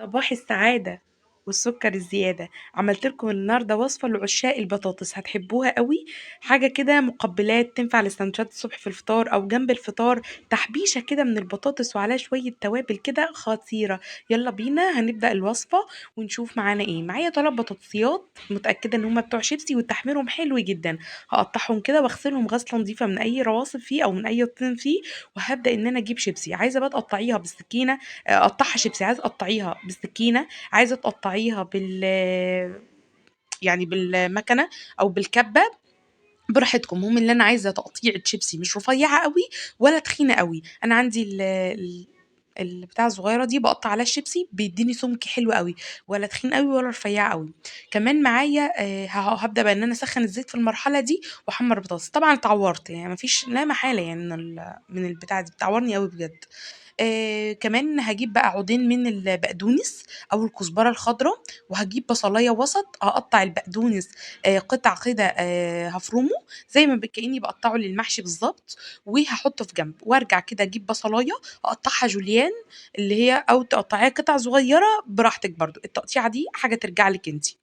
صباح السعادة والسكر الزيادة. عملت لكم النهارده وصفة لعشاق البطاطس هتحبوها قوي، حاجة كده مقبلات تنفع لسندوتشات الصبح في الفطار أو جنب الفطار، تحبيشة كده من البطاطس وعليها شوية توابل كده خطيرة. يلا بينا هنبدأ الوصفة ونشوف معانا ايه. معايا 3 بطاطسيات متأكدة ان هما بتوع شيبسي وتحميرهم حلو جدا، هقطعهم كده واغسلهم غسلة نظيفة من اي رواسب فيه او من اي طين فيه، وهبدأ ان انا اجيب شيبسي. عايزة بقى تقطعيها بالسكينة، اقطعها شيبسي، عايزة تقطعيها بالسكينة، عايزة تقطعيها بالمكنة او بالكبة براحتكم. المهم ان انا عايزة تقطيعة شيبسي مش رفيعة قوي ولا تخينة قوي. انا عندي البتاعة الصغيرة دي بقطع عليها الشيبسي بيديني سمك حلو قوي، ولا تخين قوي ولا رفيع قوي. كمان معايا، هبدا بقى ان انا اسخن الزيت في المرحلة دي واحمر البطاطس. طبعا اتعورت، مفيش لا محالة من البتاعه دي، بتعورني قوي بجد. كمان هجيب بقى عودين من البقدونس او الكزبره الخضراء، وهجيب بصلايه وسط، هقطع البقدونس، قطع كده، هفرمه زي ما كاني بقطعه للمحشي بالظبط، وهحطه في جنب. وارجع كده اجيب بصلايه اقطعها جوليان اللي هي، او تقطعيها قطع صغيرة براحتك، برضو التقطيعه دي حاجة ترجع لك انتي.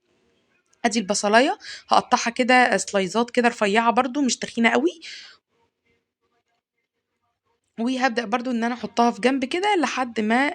ادي البصلايه هقطعها كده سلايزات كده رفيعة برضو مش تخينة قوي، وهبدأ برضو ان انا احطها في جنب كده لحد ما،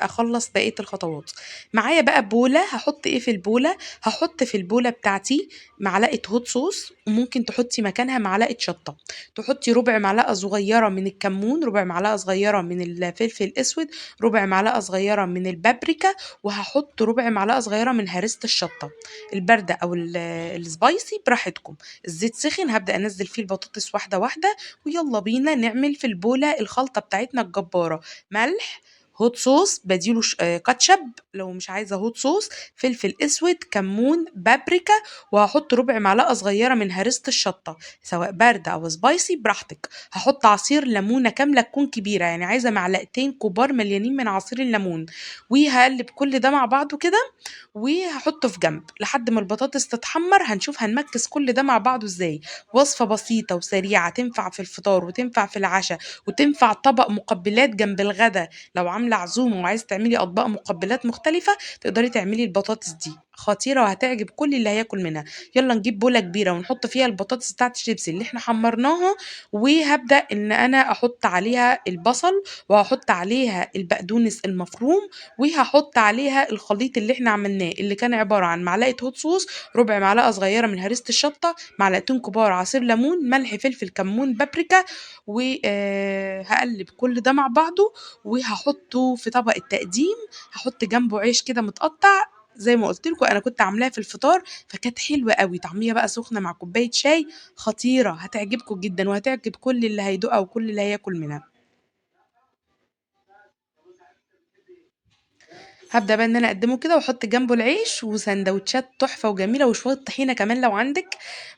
اخلص بقية الخطوات. معايا بقى بولة، هحط ايه في البولة؟ هحط في البولة بتاعتي معلقة هوت صوص، وممكن تحطي مكانها معلقة شطة، تحطي ربع معلقة صغيرة من الكمون، ربع معلقة صغيرة من الفلفل الاسود، ربع معلقة صغيرة من البابريكا، وهحط ربع معلقة صغيرة من هريسة الشطة الباردة او السبايسي براحتكم. الزيت سخن، هبدأ انزل فيه البطاطس واحدة واحدة، ويلا بينا نعمل في البولة الخلطة بتاعتنا الجبارة. ملح، هوت صوص بديله كاتشب لو مش عايزة هوت صوص، فلفل اسود، كمون، بابريكا، وهحط ربع معلقة صغيرة من هريسة الشطة سواء باردة او سبايسي براحتك. هحط عصير ليمونة كاملة تكون كبيرة، يعني عايزة معلقتين كبار مليانين من عصير الليمون، وهقلب كل ده مع بعضه كده وهحطه في جنب لحد ما البطاطس تتحمر. هنشوف هنمكس كل ده مع بعضه ازاي. وصفة بسيطة وسريعة، تنفع في الفطار وتنفع في العشاء وتنفع طبق مقبلات جنب الغدا. لو عاملة عزومة وعايزة تعملي أطباق مقبلات مختلفة تقدري تعملي البطاطس دي، خطيرة وهتعجب كل اللي هياكل منها. يلا نجيب بولة كبيرة ونحط فيها البطاطس بتاعت الشيبسي اللي احنا حمرناها، وهبدأ ان انا احط عليها البصل، وهحط عليها البقدونس المفروم، وهحط عليها الخليط اللي احنا عملناه اللي كان عبارة عن معلقة هوت صوص، ربع معلقة صغيرة من هريسة الشطة، معلقتين كبار عصير ليمون، ملح، فلفل، كمون، بابريكا، وهقلب كل ده مع بعضه وهحطه في طبق التقديم. هحط جنبه عيش كده متقطع زي ما قلت لكم، انا كنت عاملاه في الفطار فكانت حلوة قوي، طعميه بقى سخنة مع كوباية شاي، خطيرة، هتعجبكم جدا وهتعجب كل اللي هيدوقها وكل اللي هياكل منها. هبدا بقى ان انا اقدمه كده واحط جنبه العيش وسندوتشات تحفة وجميلة وشوية طحينه كمان لو عندك،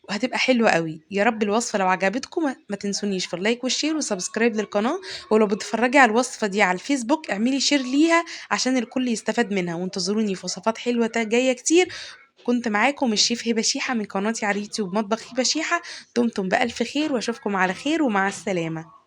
وهتبقى حلوة قوي. يا رب الوصفة لو عجبتكم ما تنسونيش في ال like وال share و subscribe للقناة، ولو بتتفرجي على الوصفة دي على الفيسبوك اعملي share ليها عشان الكل يستفاد منها، وانتظروني في وصفات حلوة جاية كتير. كنت معاكم الشيف هبه شيحه من قناتي على اليوتيوب مطبخ هبه شيحه. دمتم بالف خير واشوفكم على خير ومع السلامة.